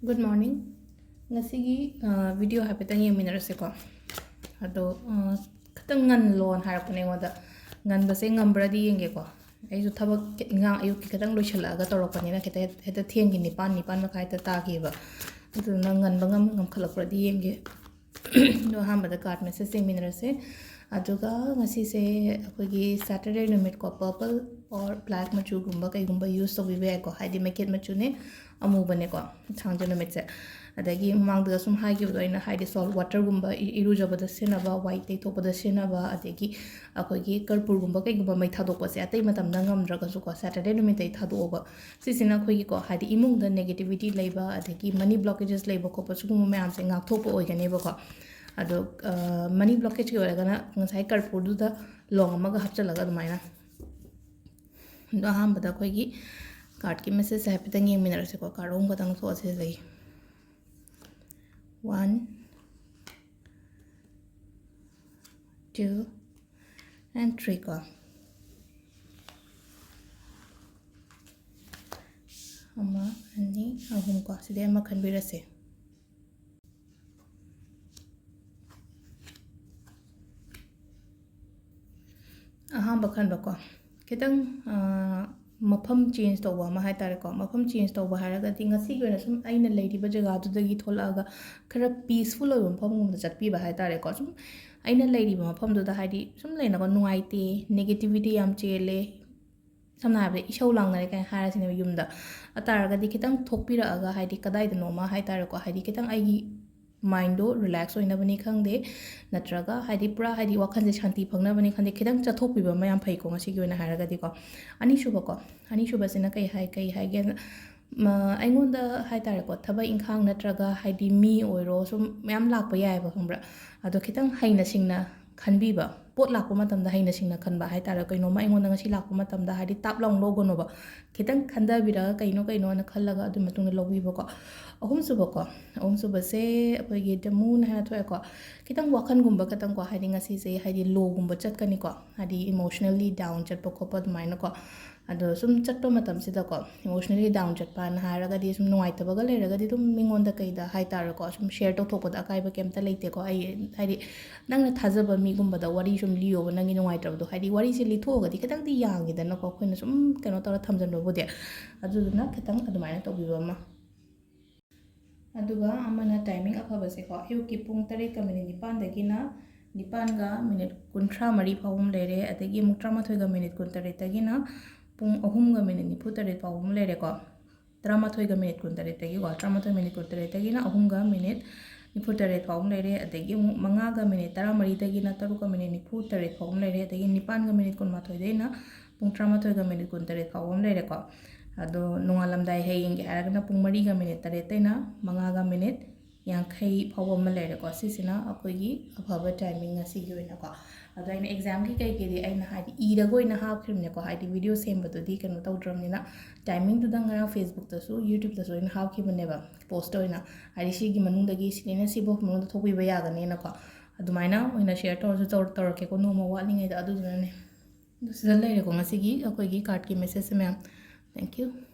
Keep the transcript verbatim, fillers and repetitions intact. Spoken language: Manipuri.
Good morning. ꯉꯁꯤꯒꯤ ꯚꯤꯗꯤꯑꯣ ꯍꯥꯏꯐꯦꯠꯇꯪ ꯌꯦꯡꯃꯤꯟꯅꯔꯁꯦꯀꯣ. ꯑꯗꯣ ꯈꯤꯇꯪ ꯉꯜꯂꯣꯅ ꯍꯥꯏꯔꯛꯄꯅꯦ ꯑꯩꯉꯣꯟꯗ. ꯉꯟꯕꯁꯦ ꯉꯝꯕ꯭ꯔꯗꯤ ꯌꯦꯡꯒꯦꯀꯣ. ꯑꯩꯁꯨ ꯊꯕꯛ ꯏꯟꯈꯥꯡ ꯑꯌꯨꯛꯀꯤ ꯈꯤꯇꯪ ꯂꯣꯏꯁꯤꯜꯂꯛꯑꯒ ꯇꯧꯔꯛꯄꯅꯤꯅ ꯈꯤꯇꯪ ꯍꯦꯛꯇ ꯊꯦꯡꯈꯤ, ꯅꯤꯄꯥꯟ, ꯅꯤꯄꯥꯟ ꯃꯈꯥꯏꯗ ꯇꯥꯈꯤꯕ. ꯑꯗꯨꯗꯨꯅ ꯉꯟꯕ ꯉꯝ ꯉꯝꯈꯠꯂꯛꯄ꯭ꯔꯗꯤ ꯌꯦꯡꯒꯦ. ꯑꯗꯣ ꯑꯍꯥꯟꯕꯗ ꯀꯥꯔꯠ ꯃꯦꯁꯦꯖ ꯌꯦꯡꯃꯤꯟꯅꯔꯁꯦ. ꯑꯗꯨꯒ ꯉꯁꯤꯁꯦ ꯑꯩꯈꯣꯏꯒꯤ ꯁꯦꯇꯔꯗꯦ ꯅꯨꯃꯤꯠꯀꯣ, ꯄꯔꯄꯜ ꯑꯣꯔ ꯕ꯭ꯂꯦꯛ ꯃꯆꯨꯒꯨꯝꯕ ꯀꯩꯒꯨꯝꯕ ꯌꯨꯁ ꯇꯧꯕꯤꯕ ꯌꯥꯏꯀꯣ. ꯍꯥꯏꯗꯤ ꯃꯩꯈꯦꯠ ꯃꯆꯨꯅꯦ, ꯑꯃꯨꯕꯅꯦꯀꯣ, ꯊꯥꯡꯖ ꯅꯨꯃꯤꯠꯁꯦ. ꯑꯗꯒꯤ ꯃꯃꯥꯡꯗ ꯁꯨꯝ ꯍꯥꯏꯈꯤꯕꯗꯣ ꯑꯩꯅ, ꯍꯥꯏꯗꯤ ꯁꯣꯜꯠ ꯋꯥꯇꯔꯒꯨꯝꯕ, ꯏ- ꯏꯔꯨꯖꯕꯗ ꯁꯤꯖꯤꯟꯅꯕ, ꯋꯥꯏ ꯇꯩꯊꯣꯛꯄꯗ ꯁꯤꯖꯤꯟꯅꯕ, ꯑꯗꯒꯤ ꯑꯩꯈꯣꯏꯒꯤ ꯀꯔꯄꯨꯔꯒꯨꯝꯕ ꯀꯩꯒꯨꯝꯕ ꯃꯩ ꯊꯥꯗꯣꯛꯄꯁꯦ ꯑꯇꯩ ꯃꯇꯝꯗ ꯉꯝꯗ꯭ꯔꯒꯁꯨꯀꯣ, ꯁꯦꯇꯔꯗꯦ ꯅꯨꯃꯤꯠꯇꯩ ꯊꯥꯗꯣꯛꯑꯣꯕ꯫ ꯁꯤꯁꯤꯅ ꯑꯩꯈꯣꯏꯒꯤꯀꯣ, ꯍꯥꯏꯗꯤ ꯏꯃꯨꯡꯗ ꯅꯦꯒꯦꯇꯤꯚꯤꯇꯤ ꯂꯩꯕ, ꯑꯗꯒꯤ ꯃꯅꯤ ꯕ꯭ꯂꯣꯀꯦꯖꯦꯁ ꯂꯩꯕ ꯈꯣꯠꯄ, ꯁꯤꯒꯨꯝꯕ ꯃꯌꯥꯝꯁꯦ ꯉꯥꯛꯊꯣꯛꯄ ꯑꯣꯏꯒꯅꯦꯕꯀꯣ꯫ ꯑꯗꯣ ꯃꯅꯤ ꯕ꯭ꯂꯣꯀꯦꯖꯀꯤ ꯑꯣꯏꯔꯒꯅ ꯉꯁꯥꯏ ꯀꯔꯄꯨꯔꯗꯨꯗ ꯂꯣꯡ ꯑꯃꯒ ꯍꯥꯞꯆꯤꯜꯂꯒ ꯑꯗꯨꯃꯥꯏꯅ꯫ ꯑꯗꯣ ꯑꯍꯥꯟꯕꯗ ꯑꯩꯈꯣꯏꯒꯤ ꯀꯥꯔꯠꯀꯤ ꯃꯦꯁꯦꯖꯁꯦ ꯍꯥꯏꯐꯦꯠꯇꯪ ꯌꯦꯡꯃꯤꯟꯅꯔꯁꯤꯀꯣ꯫ ꯀꯥꯔꯠ ꯑꯍꯨꯝ ꯈꯛꯇꯪ ꯂꯧꯊꯣꯛꯑꯁꯦ ꯁꯤꯗꯒꯤ꯫ One, two and three ꯀꯣ꯫ ꯑꯃ, ꯑꯅꯤ, ꯑꯍꯨꯝ ꯀꯣ꯫ ꯁꯤꯗꯩ ꯑꯃ ꯈꯟꯕꯤꯔꯁꯦ꯫ ꯑꯍꯥꯟꯕ ꯈꯟꯕꯀꯣ, ꯈꯤꯇꯪ, ꯑ, ꯃꯐꯝ ꯆꯦꯟꯖ ꯇꯧꯕ ꯑꯃ ꯍꯥꯏ ꯇꯥꯔꯦꯀꯣ꯫ ꯃꯐꯝ ꯆꯦꯟꯖ ꯇꯧꯕ ꯍꯥꯏꯔꯒꯗꯤ ꯉꯁꯤꯒꯤ ꯑꯣꯏꯅ ꯁꯨꯝ ꯑꯩꯅ ꯂꯩꯔꯤꯕ ꯖꯒꯥꯗꯨꯗꯒꯤ ꯊꯣꯛꯂꯛꯑꯒ ꯈꯔ ꯄꯤꯁꯐꯨꯜ ꯑꯣꯏꯕ ꯃꯐꯝꯒꯨꯝꯕꯗ ꯆꯠꯄꯤꯕ ꯍꯥꯏ ꯇꯥꯔꯦꯀꯣ꯫ ꯁꯨꯝ ꯑꯩꯅ ꯂꯩꯔꯤꯕ ꯃꯐꯝꯗꯨꯗ, ꯍꯥꯏꯗꯤ, ꯁꯨꯝ ꯂꯩꯅꯀꯣ, ꯅꯨꯡꯉꯥꯏꯇꯦ, ꯅꯦꯒꯦꯇꯤꯚꯤꯇꯤ ꯌꯥꯝ ꯆꯦꯜꯂꯦ, ꯁꯝꯅ ꯍꯥꯏꯔꯕꯗ ꯏꯁꯧ ꯂꯥꯡꯅꯔꯦ ꯀꯥꯏꯅ ꯍꯥꯏꯔꯁꯤꯅꯦꯕ ꯌꯨꯝꯗ꯫ ꯑꯗꯨ ꯇꯥꯔꯒꯗꯤ ꯈꯤꯇꯪ ꯊꯣꯛꯄꯤꯔꯛꯑꯒ, ꯍꯥꯏꯗꯤ, ꯀꯗꯥꯏꯗꯅꯣꯃ ꯍꯥꯏ ꯇꯥꯔꯦꯀꯣ, ꯍꯥꯏꯗꯤ, ꯈꯤꯇꯪ ꯑꯩꯒꯤ ꯃꯥꯏꯟꯗꯣ ꯔꯤꯂꯦꯛꯁ ꯑꯣꯏꯅꯕꯅꯤ ꯈꯪꯗꯦ, ꯅꯠꯇ꯭ꯔꯒ, ꯍꯥꯏꯗꯤ, ꯄꯨꯔꯥ, ꯍꯥꯏꯗꯤ, ꯋꯥꯈꯜꯁꯦ ꯁꯥꯟꯇꯤ ꯐꯪꯅꯕꯅꯤ ꯈꯪꯗꯦ, ꯈꯤꯇꯪ ꯆꯠꯊꯣꯛꯄꯤꯕ ꯑꯃ ꯌꯥꯝ ꯐꯩꯀꯣ ꯉꯁꯤꯒꯤ ꯑꯣꯏꯅ ꯍꯥꯏꯔꯒꯗꯤꯀꯣ꯫ ꯑꯅꯤꯁꯨꯕꯀꯣ, ꯑꯅꯤꯁꯨꯕꯁꯤꯅ ꯀꯩ ꯍꯥꯏ, ꯀꯩ ꯍꯥꯏꯒꯦꯅ, ꯃ-, ꯑꯩꯉꯣꯟꯗ ꯍꯥꯏ ꯇꯥꯔꯦꯀꯣ, ꯊꯕꯛ ꯏꯪꯈꯥꯡ ꯅꯠꯇ꯭ꯔꯒ, ꯍꯥꯏꯗꯤ, ꯃꯤ ꯑꯣꯏꯔꯣ, ꯁꯨꯝ ꯃꯌꯥꯝ ꯂꯥꯛꯄ ꯌꯥꯏꯑꯕ, ꯈꯪꯕ꯭ꯔꯥ? ꯑꯗꯣ ꯈꯤꯇꯪ ꯍꯩꯅ ꯁꯤꯡꯅ ꯈꯟꯕꯤꯕ, ꯄꯣꯠ ꯂꯥꯛꯄ ꯃꯇꯝꯗ ꯍꯩꯅ ꯁꯤꯡꯅ ꯈꯟꯕ ꯍꯥꯏ ꯇꯥꯔꯦ꯫ ꯀꯩꯅꯣꯝꯃ ꯑꯩꯉꯣꯟꯗ ꯉꯁꯤ ꯂꯥꯛꯄ ꯃꯇꯝꯗ, ꯍꯥꯏꯗꯤ, ꯇꯥꯞ ꯂꯥꯎꯅ ꯂꯧꯒꯅꯣꯕ꯫ ꯈꯤꯇꯪ ꯈꯟꯊꯕꯤꯔꯒ ꯀꯩꯅꯣ ꯀꯩꯅꯣꯅ ꯈꯜꯂꯒ ꯑꯗꯨ ꯃꯇꯨꯡꯗ ꯂꯧꯕꯤꯕꯀꯣ꯫ ꯑꯍꯨꯝꯁꯨꯕꯀꯣ, ꯑꯍꯨꯝꯁꯨꯕꯁꯦ ꯑꯩꯈꯣꯏꯒꯤ The Moon ꯍꯥꯏꯅ ꯊꯣꯛꯑꯦꯀꯣ꯫ ꯈꯤꯇꯪ ꯋꯥꯈꯜꯒꯨꯝꯕ ꯈꯤꯇꯪꯀꯣ, ꯍꯥꯏꯗꯤ, ꯉꯁꯤꯁꯦ, ꯍꯥꯏꯗꯤ, ꯂꯣꯒꯨꯝꯕ ꯆꯠꯀꯅꯤꯀꯣ, ꯍꯥꯏꯗꯤ, ꯏꯃꯣꯁꯅꯦꯜꯂꯤ ꯗꯥꯎꯟ ꯆꯠꯄ ꯈꯣꯠꯄ ꯑꯗꯨꯃꯥꯏꯅꯀꯣ꯫ ꯑꯗꯣ ꯁꯨꯝ ꯆꯠꯄ ꯃꯇꯝꯁꯤꯗꯀꯣ, emotionally down ꯆꯠꯄꯅ ꯍꯥꯏꯔꯒꯗꯤ ꯁꯨꯝ ꯅꯨꯡꯉꯥꯏꯇꯕꯒ ꯂꯩꯔꯒꯗꯤ ꯑꯗꯨꯝ ꯃꯤꯉꯣꯟꯗ ꯀꯩꯗ ꯍꯥꯏꯇꯥꯔꯦꯀꯣ, ꯁꯨꯝ share ꯇꯧꯊꯣꯛꯄꯗ ꯑꯀꯥꯏꯕ ꯀꯩꯝꯇ ꯂꯩꯇꯦꯀꯣ꯫ ꯑꯩ ꯍꯥꯏꯗꯤ ꯅꯪꯅ ꯊꯥꯖꯕ ꯃꯤꯒꯨꯝꯕꯗ ꯋꯥꯔꯤ ꯁꯨꯝ ꯂꯤꯌꯣꯕ, ꯅꯪꯒꯤ ꯅꯨꯡꯉꯥꯏꯇ꯭ꯔꯕꯗꯣ꯫ ꯍꯥꯏꯗꯤ ꯋꯥꯔꯤꯁꯦ ꯂꯤꯊꯣꯛꯑꯒꯗꯤ ꯈꯤꯇꯪꯗꯤ ꯌꯥꯡꯉꯤꯗꯅꯀꯣ, ꯑꯩꯈꯣꯏꯅ ꯁꯨꯝ ꯀꯩꯅꯣ ꯇꯧꯔ ꯊꯝꯖꯤꯟꯕꯕꯨꯗꯤ꯫ ꯑꯗꯨꯗꯨꯅ ꯈꯤꯇꯪ ꯑꯗꯨꯃꯥꯏꯅ ꯇꯧꯕꯤꯕ ꯑꯃ꯫ ꯑꯗꯨꯒ ꯑꯃꯅ timing ꯑꯐꯕꯁꯦꯀꯣ, ꯑꯌꯨꯛꯀꯤ ꯄꯨꯡ ꯇꯔꯦꯠꯀ ꯃꯤꯅꯤꯠ ꯅꯤꯄꯥꯟꯗꯒꯤꯅ ꯅꯤꯄꯥꯟꯒ ꯃꯤꯅꯤꯠ ꯀꯨꯟꯊ꯭ꯔꯥ ꯃꯔꯤ ꯐꯥꯎꯕ ꯑꯃ ꯂꯩꯔꯦ, ꯑꯗꯒꯤ ꯑꯃꯨꯛ ꯇꯔꯥꯃꯥꯊꯣꯏꯒ ꯃꯤꯅꯤꯠ ꯀꯨꯟꯇꯔꯦꯠꯇꯒꯤꯅ ꯄꯨꯡ ꯑꯍꯨꯝꯒ ꯃꯤꯅꯤꯠ ꯅꯤꯐꯨ ꯇꯔꯦꯠ ꯐꯥꯎꯕ ꯑꯃ ꯂꯩꯔꯦꯀꯣ꯫ ꯇꯔꯥꯃꯥꯊꯣꯏꯒ ꯃꯤꯅꯤꯠ ꯀꯨꯟꯇꯔꯦꯠꯇꯒꯤꯀꯣ, ꯇꯔꯥꯃꯥꯊꯣꯏ ꯃꯤꯅꯤꯠ ꯀꯨꯟꯇꯔꯦꯠꯇꯒꯤꯅ ꯑꯍꯨꯝꯒ ꯃꯤꯅꯤꯠ ꯅꯤꯐꯨ ꯇꯔꯦꯠ ꯐꯥꯎꯕ ꯑꯃ ꯂꯩꯔꯦ, ꯑꯗꯒꯤ ꯑꯃꯨꯛ ꯃꯉꯥꯒ ꯃꯤꯅꯤꯠ ꯇꯔꯥꯃꯔꯤꯗꯒꯤꯅ ꯇꯔꯨꯛꯀ ꯃꯤꯅꯤꯠ ꯅꯤꯐꯨ ꯇꯔꯦꯠ ꯐꯥꯎꯕ ꯑꯃ ꯂꯩꯔꯦ, ꯑꯗꯒꯤ ꯅꯤꯄꯥꯟꯒ ꯃꯤꯅꯤꯠ ꯀꯨꯟꯃꯥꯊꯣꯏꯗꯒꯤꯅ ꯄꯨꯡ ꯇꯔꯥꯃꯥꯊꯣꯏꯒ ꯃꯤꯅꯤꯠ ꯀꯨꯟꯇꯔꯦꯠ ꯐꯥꯎꯕ ꯑꯃ ꯂꯩꯔꯦꯀꯣ꯫ ꯑꯗꯣ ꯅꯣꯡꯉꯥꯜꯂꯝꯗꯥꯏ ꯍꯌꯦꯡꯒꯤ ꯍꯥꯏꯔꯒꯅ ꯄꯨꯡ ꯃꯔꯤꯒ ꯃꯤꯅꯤꯠ ꯇꯔꯦꯠꯇꯩꯅ ꯃꯉꯥꯒ ꯃꯤꯅꯤꯠ ꯌꯥꯡꯈꯩ ꯐꯥꯎꯕ ꯑꯃ ꯂꯩꯔꯦꯀꯣ꯫ ꯁꯤꯁꯤꯅ ꯑꯩꯈꯣꯏꯒꯤ ꯑꯐꯕ timing ꯉꯁꯤꯒꯤ ꯑꯣꯏꯅꯀꯣ꯫ ꯑꯗꯣ ꯑꯩꯅ examꯒꯤ ꯀꯩꯀꯩꯗꯤ ꯑꯩꯅ ꯍꯥꯏꯗꯤ ꯏꯔꯒ ꯑꯣꯏꯅ ꯍꯥꯞꯈꯤꯕꯅꯦꯀꯣ, ꯍꯥꯏꯗꯤ video ꯁꯦꯝꯕꯗꯨꯗꯤ ꯀꯩꯅꯣ ꯇꯧꯗ꯭ꯔꯕꯅꯤꯅ꯫ Timingꯗꯨꯗ ꯉꯔꯥꯡ Facebookꯇꯁꯨ YouTubeꯇꯁꯨ ꯑꯩꯅ ꯍꯥꯞꯈꯤꯕꯅꯦꯕ, post ꯑꯣꯏꯅ, ꯍꯥꯏꯗꯤ ꯁꯤꯒꯤ ꯃꯅꯨꯡꯗꯒꯤ, ꯁꯤꯗꯩꯅ ꯁꯤꯐꯧ ꯃꯅꯨꯡꯗ ꯊꯣꯛꯄꯤꯕ ꯌꯥꯒꯅꯤꯅꯀꯣ꯫ ꯑꯗꯨꯃꯥꯏꯅ ꯑꯣꯏꯅ share ꯇꯧꯔꯁꯨ ꯇꯧꯔ-, ꯇꯧꯔꯛꯀꯦꯀꯣ, ꯅꯣꯡꯃ ꯋꯥꯠꯂꯤꯉꯩꯗ꯫ ꯑꯗꯨꯗꯨꯅꯅꯦ꯫ ꯑꯗꯨ ꯁꯤꯗ ꯂꯩꯔꯦꯀꯣ ꯉꯁꯤꯒꯤ ꯑꯩꯈꯣꯏꯒꯤ cardꯀꯤ messageꯁꯦ ꯃꯌꯥꯝ꯫ Thank you꯫